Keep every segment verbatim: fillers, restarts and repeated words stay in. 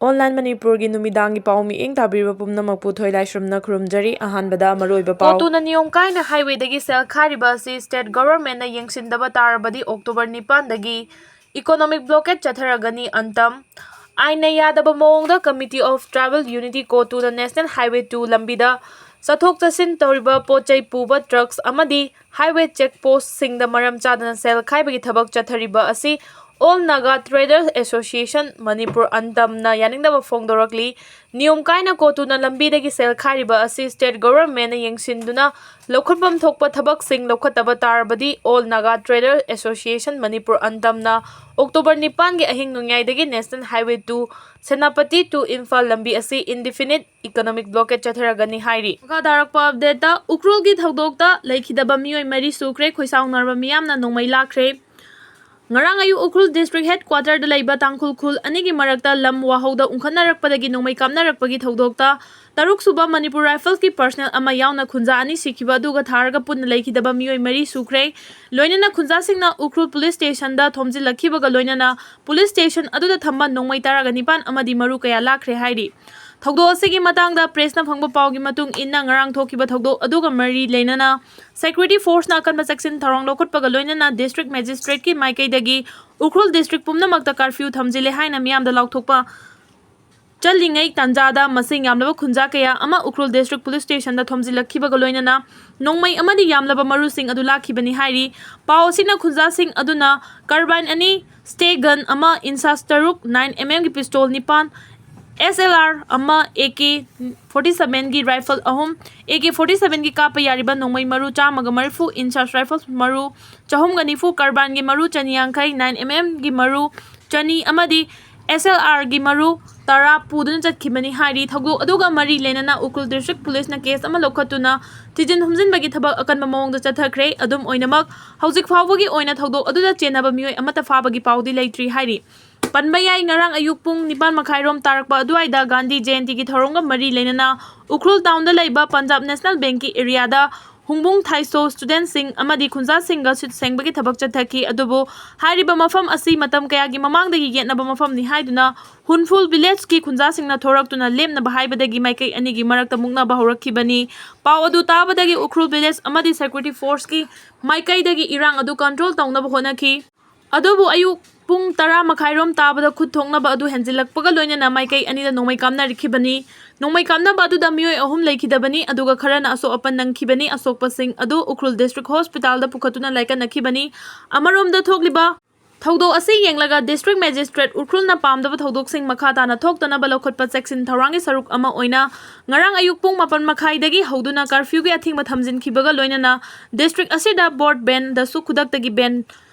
Online ꯃꯅꯤꯄꯨꯔꯒꯤ ꯅꯨꯃꯤꯗꯥꯡꯒꯤ ꯄꯥꯎ ꯃꯤꯠꯌꯦꯡ ꯇꯥꯕꯤꯔꯤꯕ ꯄꯨꯝꯅꯃꯛꯄꯨ ꯊꯣꯏꯂꯥꯏꯁ꯭ꯔꯝꯅ ꯈꯨꯔꯨꯝꯖꯔꯤ꯫ ꯑꯍꯥꯟꯕꯗ ꯃꯔꯨꯑꯣꯏꯕ ꯄꯥꯎ꯫ ꯀꯣꯇꯨꯅ ꯅꯤꯌꯣꯝ ꯀꯥꯏꯅ highwayꯗꯒꯤ ꯁꯦꯜ ꯈꯥꯏꯔꯤꯕ ꯑꯁꯤ state governmentꯅ ꯌꯦꯡꯁꯤꯟꯗꯕ ꯇꯥꯔꯕꯗꯤ October ꯅꯤꯄꯥꯟꯗꯒꯤ economic blockade ꯆꯠꯊꯔꯒꯅꯤ꯫ ꯑꯟꯇꯝ꯫ ꯑꯥꯏꯟꯅ ꯌꯥꯗꯕ ꯃꯑꯣꯡꯗ Committee of Tribal Unity ꯀꯣꯇꯨꯅ National Highway two ꯂꯝꯕꯤꯗ ꯆꯠꯊꯣꯛ ꯆꯠꯁꯤꯟ ꯇꯧꯔꯤꯕ ꯄꯣꯠ ꯆꯩ ꯄꯨꯕ trucks ꯑꯃꯗꯤ highway check postꯁꯤꯡꯗ ꯃꯔꯝ ꯆꯥꯗꯅ ꯁꯦꯜ ꯈꯥꯏꯕꯒꯤ ꯊꯕꯛ ꯆꯠꯊꯔꯤꯕ ꯑꯁꯤ All Naga Traders Association Manipur, ꯑꯟꯇꯝꯅ ꯌꯥꯅꯤꯡꯗꯕ ꯐꯣꯡꯗꯣꯔꯛꯂꯤ꯫ ꯅꯤꯌꯣꯝ ꯀꯥꯏꯅ ꯀꯣꯇꯨꯅ ꯂꯝꯕꯤꯗꯒꯤ ꯁꯦꯜ ꯈꯥꯏꯔꯤꯕ ꯑꯁꯤ state governmentꯅ ꯌꯦꯡꯁꯤꯟꯗꯨꯅ ꯂꯧꯈꯠꯐꯝ ꯊꯣꯛꯄ ꯊꯕꯛꯁꯤꯡ ꯂꯧꯈꯠꯇꯕ ꯇꯥꯔꯕꯗꯤ All Naga Traders Association Manipur, ꯑꯟꯇꯝꯅ October ꯅꯤꯄꯥꯟꯒꯤ ꯑꯍꯤꯡ ꯅꯣꯡꯌꯥꯏꯗꯒꯤ National Highway two Senapati to Imphal ꯂꯝꯕꯤ ꯑꯁꯤ indefinite economic blockade ꯆꯠꯊꯔꯒꯅꯤ ꯍꯥꯏꯔꯤ꯫ ꯃꯈꯥ ꯇꯥꯔꯛꯄ updateꯇ, ꯎꯈ꯭ꯔꯨꯜꯒꯤ ꯊꯧꯗꯣꯛꯇ ꯂꯩꯈꯤꯗꯕ ꯃꯤꯑꯣꯏ ꯃꯔꯤ ꯁꯨꯈ꯭ꯔꯦ꯫ ꯈꯣꯏꯁꯥꯎꯅꯔꯕ ꯃꯤꯌꯥꯝꯅ ꯅꯣꯡꯃꯩ ꯂꯥꯛꯈ꯭ꯔꯦ꯫ ꯉꯔꯥꯡ ꯑꯌꯨꯛ ꯎꯈ꯭ꯔꯨꯜ district headquarterꯗ ꯂꯩꯕ ꯇꯥꯡꯈꯨꯜ ꯈꯨꯜ ꯑꯅꯤꯒꯤ ꯃꯔꯛꯇ ꯂꯝ ꯋꯥꯍꯧꯗ ꯎꯪꯈꯠꯅꯔꯛꯄꯗꯒꯤ ꯅꯣꯡꯃꯩ ꯀꯥꯞꯅꯔꯛꯄꯒꯤ ꯊꯧꯗꯣꯛꯇ ꯇꯔꯨꯛ ꯁꯨꯕ Manipur Riflesꯀꯤ personnel ꯑꯃ ꯌꯥꯎꯅ ꯈꯨꯟꯖꯥ ꯑꯅꯤ ꯁꯤꯈꯤꯕ ꯑꯗꯨꯒ ꯊꯥꯔꯒ ꯄꯨꯟꯅ ꯂꯩꯈꯤꯗꯕ ꯃꯤꯑꯣꯏ ꯃꯔꯤ ꯁꯨꯈ꯭ꯔꯦ꯫ ꯂꯣꯏꯅꯅ ꯈꯨꯟꯖꯥꯁꯤꯡꯅ ꯎꯈ꯭ꯔꯨꯜ police stationꯗ ꯊꯣꯝꯖꯤꯜꯂꯛꯈꯤꯕꯒ ꯂꯣꯏꯅꯅ police station ꯑꯗꯨꯗ ꯊꯝꯕ ꯅꯣꯡꯃꯩ ꯇꯔꯥꯒ ꯅꯤꯄꯥꯟ ꯑꯃꯗꯤ ꯃꯔꯨ ꯀꯌꯥ ꯂꯥꯛꯈ꯭ꯔꯦ ꯍꯥꯏꯔꯤ꯫ ꯊꯧꯗꯣꯛ ꯑꯁꯤꯒꯤ ꯃꯇꯥꯡꯗ pressꯅ ꯐꯪꯕ ꯄꯥꯎꯒꯤ ꯃꯇꯨꯡ ꯏꯟꯅ, ꯉꯔꯥꯡ ꯊꯣꯛꯈꯤꯕ ꯊꯧꯗꯣꯛ ꯑꯗꯨꯒ ꯃꯔꯤ ꯂꯩꯅꯅ security forceꯅ ꯑꯀꯟꯕ ꯆꯦꯛꯁꯤꯟ ꯊꯧꯔꯥꯡ ꯂꯧꯈꯠꯄꯒ ꯂꯣꯏꯅꯅ district magistrateꯀꯤ ꯃꯥꯏꯀꯩꯗꯒꯤ ꯎꯈ꯭ꯔꯨꯜ district ꯄꯨꯝꯅꯃꯛꯇ curfew ꯊꯝꯖꯤꯜꯂꯦ ꯍꯥꯏꯅ ꯃꯤꯌꯥꯝꯗ ꯂꯥꯎꯊꯣꯛꯄ ꯆꯠꯂꯤꯉꯩ ꯇꯥꯟꯖꯥꯗ ꯃꯁꯤꯡ ꯌꯥꯝꯂꯕ ꯈꯨꯟꯖꯥ ꯀꯌꯥ ꯑꯃ ꯎꯈ꯭ꯔꯨꯜ district police stationꯗ ꯊꯣꯝꯖꯤꯜꯂꯛꯈꯤꯕꯒ ꯂꯣꯏꯅꯅ ꯅꯣꯡꯃꯩ ꯑꯃꯗꯤ ꯌꯥꯝꯂꯕ ꯃꯔꯨꯁꯤꯡ ꯑꯗꯨ ꯂꯥꯛꯈꯤꯕꯅꯤ ꯍꯥꯏꯔꯤ꯫ ꯄꯥꯎ ꯑꯁꯤꯅ ꯈꯨꯟꯖꯥꯁꯤꯡ ꯑꯗꯨꯅ carbine ꯑꯅꯤ, stay gun ꯑꯃ, INSAS ꯇꯔꯨꯛ, nine MM ꯒꯤ pistol ꯅꯤꯄꯥꯟ, SLR ꯑꯃ, AK forty seven ꯒꯤ rifle ꯑꯍꯨꯝ, AK forty seven ꯒꯤ ꯀꯥꯞꯄ ꯌꯥꯔꯤꯕ ꯅꯣꯡꯃꯩ ꯃꯔꯨ ꯆꯥꯝꯃꯒ ꯃꯔꯤꯐꯨ, INSAS rifles ꯃꯔꯨ ꯆꯍꯨꯝꯒ ꯅꯤꯐꯨ, carbine ꯒꯤ ꯃꯔꯨ ꯆꯅꯤ ꯌꯥꯡꯈꯩ, nine MM ꯒꯤ ꯃꯔꯨ ꯆꯅꯤ ꯑꯃꯗꯤ SLR ꯒꯤ ꯃꯔꯨ ꯇꯔꯥ ꯄꯨꯗꯨꯅ ꯆꯠꯈꯤꯕꯅꯤ ꯍꯥꯏꯔꯤ꯫ ꯊꯧꯗꯣꯛ ꯑꯗꯨꯒ ꯃꯔꯤ ꯂꯩꯅꯅ ꯎꯈ꯭ꯔꯨꯜ district policeꯅ case ꯑꯃ ꯂꯧꯈꯠꯇꯨꯅ ꯊꯤꯖꯤꯟ ꯍꯨꯝꯖꯤꯟꯕꯒꯤ ꯊꯕꯛ ꯑꯀꯟꯕ ꯃꯑꯣꯡꯗ ꯆꯠꯊꯈ꯭ꯔꯦ꯫ ꯑꯗꯨꯝ ꯑꯣꯏꯅꯃꯛ, ꯍꯧꯖꯤꯛ ꯐꯥꯎꯕꯒꯤ ꯑꯣꯏꯅ ꯊꯧꯗꯣꯛ ꯑꯗꯨꯗ ꯆꯦꯟꯅꯕ ꯃꯤꯑꯣꯏ ꯑꯃꯠꯇ ꯐꯥꯕꯒꯤ ꯄꯥꯎꯗꯤ ꯂꯩꯇ꯭ꯔꯤ ꯍꯥꯏꯔꯤ꯫ ꯄꯟꯕ ꯌꯥꯏ, ꯉꯔꯥꯡ ꯑꯌꯨꯛ ꯄꯨꯡ ꯅꯤꯄꯥꯟ ꯃꯈꯥꯏꯔꯣꯝ ꯇꯥꯔꯛꯄ ꯑꯗꯨꯋꯥꯏꯗ ꯒꯥꯟꯙꯤ ꯖꯌꯟꯇꯤꯒꯤ ꯊꯧꯔꯝꯒ ꯃꯔꯤ ꯂꯩꯅꯅ ꯎꯈ꯭ꯔꯨꯜ townꯗ ꯂꯩꯕ Punjab National Bankꯀꯤ areaꯗ ꯍꯨꯡꯕꯨꯡ ꯊꯥꯏꯁꯣ ꯁ꯭ꯇꯨꯗꯦꯟꯠꯁꯤꯡ ꯑꯃꯗꯤ ꯈꯨꯟꯖꯥꯁꯤꯡꯒ ꯁꯤꯠ ꯁꯦꯡꯕꯒꯤ ꯊꯕꯛ ꯆꯠꯊꯈꯤ꯫ ꯑꯗꯨꯕꯨ ꯍꯥꯏꯔꯤꯕ ꯃꯐꯝ ꯑꯁꯤ ꯃꯇꯝ ꯀꯌꯥꯒꯤ ꯃꯃꯥꯡꯗꯒꯤ ꯌꯦꯠꯅꯕ ꯃꯐꯝꯅꯤ ꯍꯥꯏꯗꯨꯅ ꯍꯨꯟꯐꯨꯜ ꯚꯤꯂꯦꯖꯀꯤ ꯈꯨꯟꯖꯥꯁꯤꯡꯅ ꯊꯣꯔꯛꯇꯨꯅ ꯂꯦꯞꯅꯕ ꯍꯥꯏꯕꯗꯒꯤ ꯃꯥꯏꯀꯩ ꯑꯅꯤꯒꯤ ꯃꯔꯛꯇ ꯃꯨꯛꯅꯕ ꯍꯧꯔꯛꯈꯤꯕꯅꯤ꯫ ꯄꯥꯎ ꯑꯗꯨ ꯇꯥꯕꯗꯒꯤ ꯎꯈ꯭ꯔꯨꯜ ꯚꯤꯂꯦꯖ ꯑꯃꯗꯤ ꯁꯦꯀ꯭ꯌꯨꯔꯤꯇꯤ ꯐꯣꯔꯁꯀꯤ ꯃꯥꯏꯀꯩꯗꯒꯤ ꯏꯔꯥꯡ ꯑꯗꯨ ꯀꯟꯇ꯭ꯔꯣꯜ ꯇꯧꯅꯕ ꯍꯣꯠꯅꯈꯤ꯫ ꯑꯗꯨꯕꯨ ꯑꯌꯨꯛ ꯄꯨꯡ ꯇꯔꯥ ꯃꯈꯥꯏꯔꯣꯝ ꯇꯥꯕꯗ ꯈꯨꯠ ꯊꯣꯛꯅꯕ ꯑꯗꯨ ꯍꯦꯟꯖꯤꯜꯂꯛꯄꯒ ꯂꯣꯏꯅꯅ ꯃꯥꯏꯀꯩ ꯑꯅꯤꯗ ꯅꯣꯡꯃꯩ ꯀꯥꯞꯅꯔꯛꯈꯤꯕꯅꯤ꯫ ꯅꯣꯡꯃꯩ ꯀꯥꯞꯅꯕ ꯑꯗꯨꯗ ꯃꯤꯑꯣꯏ ꯑꯍꯨꯝ ꯂꯩꯈꯤꯗꯕꯅꯤ, ꯑꯗꯨꯒ ꯈꯔꯅ ꯑꯁꯣꯛ ꯑꯄꯟ ꯅꯪꯈꯤꯕꯅꯤ꯫ ꯑꯁꯣꯛꯄꯁꯤꯡ ꯑꯗꯨ ꯎꯈ꯭ꯔꯨꯜ ꯗꯤꯁꯇ꯭ꯔꯤꯛ ꯍꯣꯁꯄꯤꯇꯥꯜꯗ ꯄꯨꯈꯠꯇꯨꯅ ꯂꯥꯏꯀꯠꯅꯈꯤꯕꯅꯤ꯫ ꯑꯃꯔꯣꯝꯗ ꯊꯣꯛꯂꯤꯕ ꯊꯧꯗꯣꯛ ꯑꯁꯤ ꯌꯦꯡꯂꯒ ꯗꯤꯁꯇ꯭ꯔꯤꯛ ꯃꯦꯖꯤꯁꯇ꯭ꯔꯦꯠ ꯎꯈ꯭ꯔꯨꯜꯅ ꯄꯥꯝꯗꯕ ꯊꯧꯗꯣꯛꯁꯤꯡ ꯃꯈꯥ ꯇꯥꯅ ꯊꯣꯛꯇꯅꯕ ꯂꯧꯈꯠꯄ ꯆꯦꯛꯁꯤꯟ ꯊꯧꯔꯥꯡꯒꯤ ꯁꯔꯨꯛ ꯑꯃ ꯑꯣꯏꯅ ꯉꯔꯥꯡ ꯑꯌꯨꯛ ꯄꯨꯡ ꯃꯥꯄꯟ ꯃꯈꯥꯏꯗꯒꯤ ꯍꯧꯗꯨꯅ ꯀꯔꯐ꯭ꯌꯨꯒꯤ ꯑꯊꯤꯡꯕ ꯊꯝꯖꯤꯟꯈꯤꯕꯒ ꯂꯣꯏꯅꯅ ꯗꯤꯁꯇ꯭ꯔꯤꯛ ꯑꯁꯤꯗ ꯕꯣꯔꯗ ꯕꯦꯟꯗꯁꯨ ꯈꯨꯗꯛꯇꯒꯤ ꯕꯦꯟ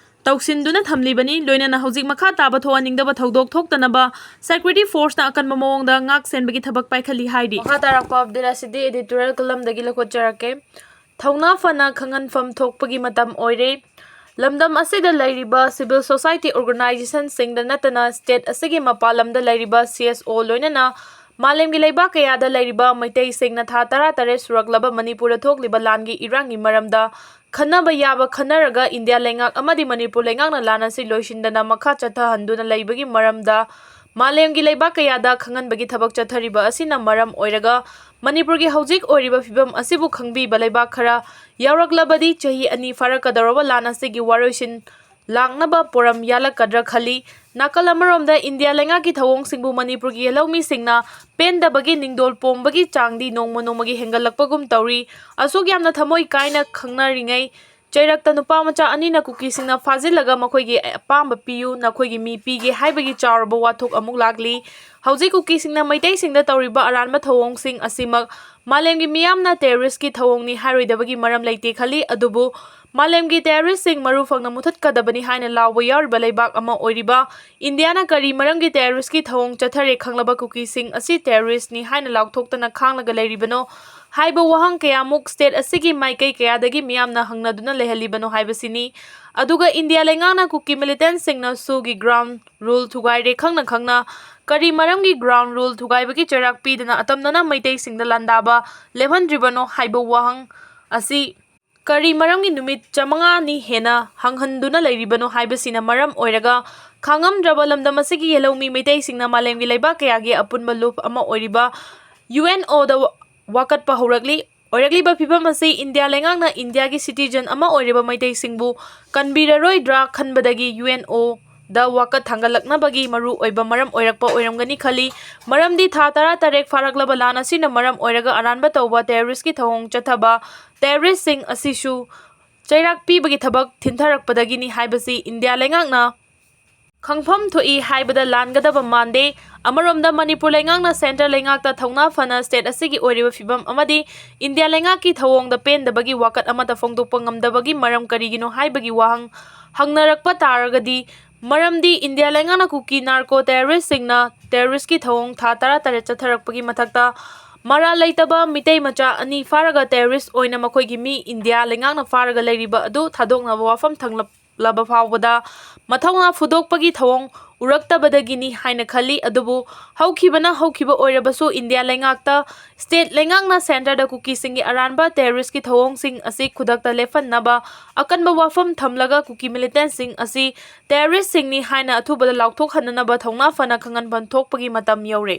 ꯇꯧꯁꯤꯟꯗꯨꯅ ꯊꯝꯂꯤꯕꯅꯤ꯫ ꯂꯣꯏꯅꯅ ꯍꯧꯖꯤꯛ ꯃꯈꯥ ꯇꯥꯕ ꯊꯣꯛꯍꯟꯅꯤꯡꯗꯕ ꯊꯧꯗꯣꯛ ꯊꯣꯛꯇꯅꯕ ꯁꯦꯀ꯭ꯌꯨꯔꯤꯇꯤ ꯐꯣꯔꯁꯅ ꯑꯀꯟꯕ ꯃꯑꯣꯡꯗ ꯉꯥꯛ ꯁꯦꯟꯕꯒꯤ ꯊꯕꯛ ꯄꯥꯏꯈꯠꯂꯤ ꯍꯥꯏꯔꯤ꯫ ꯃꯈꯥ ꯇꯥꯔꯛꯄ ꯑꯞꯗꯦꯠ ꯑꯁꯤꯗꯤ ꯑꯦꯗꯤꯇꯣꯔꯤꯌꯦꯜ ꯀꯂꯝꯗꯒꯤ ꯂꯧꯈꯠꯆꯔꯛꯀꯦ꯫ ꯊꯧꯅꯥ ꯐꯅ ꯈꯪꯍꯟꯐꯝ ꯊꯣꯛꯄꯒꯤ ꯃꯇꯝ ꯑꯣꯏꯔꯦ꯫ ꯂꯝꯗꯝ ꯑꯁꯤꯗ ꯂꯩꯔꯤꯕ ꯁꯤꯚꯤꯜ ꯁꯣꯁꯥꯏꯇꯤ ꯑꯣꯔꯒꯅꯥꯏꯖꯦꯁꯟꯁꯤꯡꯗ ꯅꯠꯇꯅ ꯁ꯭ꯇꯦꯠ ꯑꯁꯤꯒꯤ ꯃꯄꯥꯟ ꯂꯝꯗ ꯂꯩꯔꯤꯕ ꯁꯤ ꯑꯦꯁ ꯑꯣ ꯂꯣꯏꯅꯅ ꯃꯥꯂꯦꯝꯒꯤ ꯂꯩꯕꯥꯛ ꯀꯌꯥꯗ ꯂꯩꯔꯤꯕ ꯃꯩꯇꯩꯁꯤꯡꯅ ꯊꯥ ꯇꯔꯥ ꯇꯔꯦꯠ ꯁꯨꯔꯛꯂꯕ ꯃꯅꯤꯄꯨꯔꯗ ꯊꯣꯛꯂꯤꯕ ꯂꯥꯟꯒꯤ ꯏꯔꯥꯡꯒꯤ ꯃꯔꯝꯗ ꯈꯟꯅꯕ ꯌꯥꯕ ꯈꯟꯅꯔꯒ ꯏꯟꯗꯤꯌꯥ ꯂꯩꯉꯥꯛ ꯑꯃꯗꯤ ꯃꯅꯤꯄꯨꯔ ꯂꯩꯉꯥꯛꯅ ꯂꯥꯟ ꯑꯁꯤ ꯂꯣꯏꯁꯤꯟꯗꯅ ꯃꯈꯥ ꯆꯠꯊꯍꯟꯗꯨꯅ ꯂꯩꯕꯒꯤ ꯃꯔꯝꯗ ꯃꯥꯂꯦꯝꯒꯤ ꯂꯩꯕꯥꯛ ꯀꯌꯥꯗ ꯈꯪꯍꯟꯕꯒꯤ ꯊꯕꯛ ꯆꯠꯊꯔꯤꯕ ꯑꯁꯤꯅ ꯃꯔꯝ ꯑꯣꯏꯔꯒ ꯃꯅꯤꯄꯨꯔꯒꯤ ꯍꯧꯖꯤꯛ ꯑꯣꯏꯔꯤꯕ ꯐꯤꯕꯝ ꯑꯁꯤꯕꯨ ꯈꯪꯕꯤꯕ ꯂꯩꯕꯥꯛ ꯈꯔ ꯌꯥꯎꯔꯛꯂꯕꯗꯤ ꯆꯍꯤ ꯑꯅꯤ ꯐꯥꯔꯛꯀꯗꯧꯔꯕ ꯂꯥꯟ ꯑꯁꯤꯒꯤ ꯋꯥꯔꯣꯏꯁꯤꯟ ꯂꯥꯛꯅꯕ ꯄꯣꯔꯝ ꯌꯥꯜꯂꯛꯀꯗ꯭ꯔꯥ ꯈꯜꯂꯤ꯫ ꯅꯥꯀꯜ ꯑꯃꯔꯣꯝꯗ ꯏꯟꯗꯤꯌꯥ ꯂꯩꯉꯥꯛꯀꯤ ꯊꯧꯑꯣꯡꯁꯤꯡꯕꯨ ꯃꯅꯤꯄꯨꯔꯒꯤ ꯂꯧꯃꯤꯁꯤꯡꯅ ꯄꯦꯟꯗꯕꯒꯤ ꯅꯤꯡꯗꯣꯜ ꯄꯣꯝꯕꯒꯤ ꯆꯥꯡꯗꯤ ꯅꯣꯡꯃ ꯅꯣꯡꯃꯒꯤ ꯍꯦꯟꯒꯠꯂꯛꯄꯒꯨꯝ ꯇꯧꯔꯤ꯫ ꯑꯁꯨꯛ ꯌꯥꯝꯅ ꯊꯃꯣꯏ ꯀꯥꯏꯅ ꯈꯪꯅꯔꯤꯉꯩ ꯆꯩꯔꯛꯇ ꯅꯨꯄꯥ ꯃꯆꯥ ꯑꯅꯤꯅ ꯀꯨꯀꯤꯁꯤꯡꯅ ꯐꯥꯖꯤꯜꯂꯒ ꯃꯈꯣꯏꯒꯤ ꯑꯄꯥꯝꯕ ꯄꯤꯌꯨ, ꯅꯈꯣꯏꯒꯤ ꯃꯤ ꯄꯤꯒꯦ ꯍꯥꯏꯕꯒꯤ ꯆꯥꯎꯔꯕ ꯋꯥꯊꯣꯛ ꯑꯃꯨꯛ ꯂꯥꯛꯂꯤ꯫ ꯍꯧꯖꯤꯛ ꯀꯨꯀꯤꯁꯤꯡꯅ ꯃꯩꯇꯩꯁꯤꯡꯗ ꯇꯧꯔꯤꯕ ꯑꯔꯥꯟꯕ ꯊꯧꯑꯣꯡꯁꯤꯡ ꯑꯁꯤꯃꯛ ꯃꯥꯂꯦꯝꯒꯤ ꯃꯤꯌꯥꯝꯅ ꯇꯦꯔꯣꯔꯤꯁꯀꯤ ꯊꯧꯑꯣꯡꯅꯤ ꯍꯥꯏꯔꯣꯏꯗꯕꯒꯤ ꯃꯔꯝ ꯂꯩꯇꯦ ꯈꯜꯂꯤ꯫ ꯑꯗꯨꯕꯨ ꯃꯥꯂꯦꯝꯒꯤ ꯇꯦꯔꯣꯔꯤꯁꯁꯤꯡ ꯃꯔꯨ ꯐꯪꯅ ꯃꯨꯊꯠꯀꯗꯕꯅꯤ ꯍꯥꯏꯅ ꯂꯥꯎꯕ ꯌꯥꯎꯔꯤꯕ ꯂꯩꯕꯥꯛ ꯑꯃ ꯑꯣꯏꯔꯤꯕ ꯏꯟꯗꯤꯌꯥꯅ ꯀꯔꯤ ꯃꯔꯝꯒꯤ ꯇꯦꯔꯣꯔꯤꯁꯀꯤ ꯊꯧꯑꯣꯡ ꯆꯠꯊꯔꯦ ꯈꯪꯂꯕ ꯀꯨꯀꯤꯁꯤꯡ ꯑꯁꯤ ꯇꯦꯔꯣꯔꯤꯁꯅꯤ ꯍꯥꯏꯅ ꯂꯥꯎꯊꯣꯛꯇꯅ ꯈꯥꯡꯂꯒ ꯂꯩꯔꯤꯕꯅꯣ ꯍꯥꯏꯕ ꯋꯥꯍꯪ ꯀꯌꯥꯃꯨꯛ ꯁ꯭ꯇꯦꯠ ꯑꯁꯤꯒꯤ ꯃꯥꯏꯀꯩ ꯀꯌꯥꯗꯒꯤ ꯃꯤꯌꯥꯝꯅ ꯍꯪꯅꯗꯨꯅ ꯂꯩꯍꯜꯂꯤꯕꯅꯣ ꯍꯥꯏꯕꯁꯤꯅꯤ꯫ ꯑꯗꯨꯒ ꯏꯟꯗꯤꯌꯥ ꯂꯩꯉꯥꯛꯅ ꯀꯨꯀꯤ ꯃꯤꯂꯤꯇꯦꯟꯠꯁꯤꯡꯅ ꯁꯨꯒꯤ ꯒ꯭ꯔꯥꯎꯟ ꯔꯨꯜ ꯊꯨꯒꯥꯏꯔꯦ ꯈꯪꯅ ꯈꯪꯅ ꯀꯔꯤ ꯃꯔꯝꯒꯤ ꯒ꯭ꯔꯥꯎꯟ ꯔꯨꯜ ꯊꯨꯒꯥꯏꯕꯒꯤ ꯆꯩꯔꯥꯛ ꯄꯤꯗꯅ ꯑꯇꯝꯅꯅ ꯃꯩꯇꯩꯁꯤꯡꯗ ꯂꯥꯟꯗꯥꯕ ꯂꯦꯞꯍꯟꯗ꯭ꯔꯤꯕꯅꯣ ꯍꯥꯏꯕ ꯋꯥꯍꯪ ꯑꯁꯤ ꯀꯔꯤ ꯃꯔꯝꯒꯤ ꯅꯨꯃꯤꯠ ꯆꯥꯃꯉꯥꯅꯤ ꯍꯦꯟꯅ ꯍꯥꯡꯍꯟꯗꯨꯅ ꯂꯩꯔꯤꯕꯅꯣ ꯍꯥꯏꯕꯁꯤꯅ ꯃꯔꯝ ꯑꯣꯏꯔꯒ, ꯈꯥꯡꯉꯝꯗ꯭ꯔꯕ ꯂꯝꯗꯝ ꯑꯁꯤꯒꯤ ꯌꯦꯜꯍꯧꯃꯤ ꯃꯩꯇꯩꯁꯤꯡꯅ ꯃꯥꯂꯦꯝꯒꯤ ꯂꯩꯕꯥꯛ ꯀꯌꯥꯒꯤ ꯑꯄꯨꯟꯕ ꯂꯨꯞ ꯑꯃ ꯑꯣꯏꯔꯤꯕ ꯌꯨ ꯑꯦꯟ ꯑꯣꯗ ꯋꯥꯀꯠꯄ ꯍꯧꯔꯛꯂꯤ꯫ ꯑꯣꯏꯔꯛꯂꯤꯕ ꯐꯤꯕꯝ ꯑꯁꯤ ꯏꯟꯗꯤꯌꯥ ꯂꯩꯉꯥꯛꯅ ꯏꯟꯗꯤꯌꯥꯒꯤ ꯁꯤꯇꯤꯖꯟ ꯑꯃ ꯑꯣꯏꯔꯤꯕ ꯃꯩꯇꯩꯁꯤꯡꯕꯨ ꯀꯟꯕꯤꯔꯔꯣꯏꯗ꯭ꯔꯥ ꯈꯟꯕꯗꯒꯤ ꯌꯨ ꯑꯦꯟ ꯑꯣꯗ ꯋꯥꯀꯠ ꯊꯥꯡꯒꯠꯂꯛꯅꯕꯒꯤ ꯃꯔꯨ ꯑꯣꯏꯕ ꯃꯔꯝ ꯑꯣꯏꯔꯛꯄ ꯑꯣꯏꯔꯝꯒꯅꯤ ꯈꯜꯂꯤ꯫ ꯃꯔꯝꯗꯤ ꯊꯥ ꯇꯔꯥꯇꯔꯦꯠ ꯐꯥꯔꯛꯂꯕ ꯂꯥꯟ ꯑꯁꯤꯅ ꯃꯔꯝ ꯑꯣꯏꯔꯒ ꯑꯔꯥꯟꯕ ꯇꯧꯕ, ꯇꯦꯔꯣꯔꯤꯁꯀꯤ ꯊꯧꯑꯣꯡ ꯆꯠꯊꯕ, ꯇꯦꯔꯣꯔꯤꯁꯁꯤꯡ ꯑꯁꯤꯁꯨ ꯆꯩꯔꯥꯛ ꯄꯤꯕꯒꯤ ꯊꯕꯛ ꯊꯤꯟꯊꯔꯛꯄꯗꯒꯤꯅꯤ ꯍꯥꯏꯕꯁꯤ ꯏꯟꯗꯤꯌꯥ ꯂꯩꯉꯥꯛꯅ ꯈꯪꯐꯝ ꯊꯣꯛꯏ ꯍꯥꯏꯕꯗ ꯂꯥꯟꯒꯗꯕ ꯃꯥꯟꯗꯦ꯫ ꯑꯃꯔꯣꯝꯗ ꯃꯅꯤꯄꯨꯔ ꯂꯩꯉꯥꯛꯅ ꯁꯦꯟꯇꯔ ꯂꯩꯉꯥꯛꯇ ꯊꯧꯅꯥ ꯐꯅ ꯁ꯭ꯇꯦꯠ ꯑꯁꯤꯒꯤ ꯑꯣꯏꯔꯤꯕ ꯐꯤꯕꯝ ꯑꯃꯗꯤ ꯏꯟꯗꯤꯌꯥ ꯂꯩꯉꯥꯛꯀꯤ ꯊꯧꯑꯣꯡꯗ ꯄꯦꯟꯗꯕꯒꯤ ꯋꯥꯀꯠ ꯑꯃꯠꯇ ꯐꯣꯡꯗꯣꯛꯄ ꯉꯝꯗꯕꯒꯤ ꯃꯔꯝ ꯀꯔꯤꯒꯤꯅꯣ ꯍꯥꯏꯕꯒꯤ ꯋꯥꯍꯪ ꯍꯪꯅꯔꯛꯄ ꯇꯥꯔꯒꯗꯤ, ꯃꯔꯝꯗꯤ ꯏꯟꯗꯤꯌꯥ ꯂꯩꯉꯥꯛꯅ ꯀꯨꯀꯤ ꯅꯥꯔꯀꯣ ꯇꯦꯔꯣꯔꯤꯁꯁꯤꯡꯅ ꯇꯦꯔꯣꯔꯤꯁꯀꯤ ꯊꯧꯑꯣꯡ ꯊꯥ ꯇꯔꯥꯇꯔꯦꯠ ꯆꯠꯊꯔꯛꯄꯒꯤ ꯃꯊꯛꯇ ꯃꯔꯥꯜ ꯂꯩꯇꯕ ꯃꯤꯇꯩ ꯃꯆꯥ ꯑꯅꯤ ꯐꯥꯔꯒ ꯇꯦꯔꯣꯔꯤꯁ ꯑꯣꯏꯅ ꯃꯈꯣꯏꯒꯤ ꯃꯤ ꯏꯟꯗꯤꯌꯥ ꯂꯩꯉꯥꯛꯅ ꯐꯥꯔꯒ ꯂꯩꯔꯤꯕ ꯑꯗꯨ ꯊꯥꯗꯣꯛꯅꯕ ꯋꯥꯐꯝ ꯊꯝꯂꯛꯂꯕ ꯐꯥꯎꯕꯗ ꯃꯊꯧꯅꯥ ꯐꯨꯗꯣꯛꯄꯒꯤ ꯊꯧꯑꯣꯡ ꯎꯔꯛꯇꯕꯗꯒꯤꯅꯤ ꯍꯥꯏꯅ ꯈꯜꯂꯤ꯫ ꯑꯗꯨꯕꯨ ꯍꯧꯈꯤꯕꯅ ꯍꯧꯈꯤꯕ ꯑꯣꯏꯔꯕꯁꯨ ꯏꯟꯗꯤꯌꯥ ꯂꯩꯉꯥꯛꯇ ꯁ꯭ꯇꯦꯠ ꯂꯩꯉꯥꯛꯅ ꯁꯦꯟꯇꯔꯗ ꯀꯨꯀꯤꯁꯤꯡꯒꯤ ꯑꯔꯥꯟꯕ ꯇꯦꯔꯣꯔꯤꯁꯀꯤ ꯊꯧꯑꯣꯡꯁꯤꯡ ꯑꯁꯤ ꯈꯨꯗꯛꯇ ꯂꯦꯞꯍꯟꯅꯕ ꯑꯀꯟꯕ ꯋꯥꯐꯝ ꯊꯝꯂꯒ ꯀꯨꯀꯤ ꯃꯤꯂꯤꯇꯦꯟꯠꯁꯤꯡ ꯑꯁꯤ ꯇꯦꯔꯣꯔꯤꯁꯁꯤꯡꯅꯤ ꯍꯥꯏꯅ ꯑꯊꯨꯕꯗ ꯂꯥꯎꯊꯣꯛꯍꯟꯅꯅꯕ ꯊꯧꯅꯥ ꯐꯅ ꯈꯪꯍꯟꯐꯝ ꯊꯣꯛꯄꯒꯤ ꯃꯇꯝ ꯌꯧꯔꯦ꯫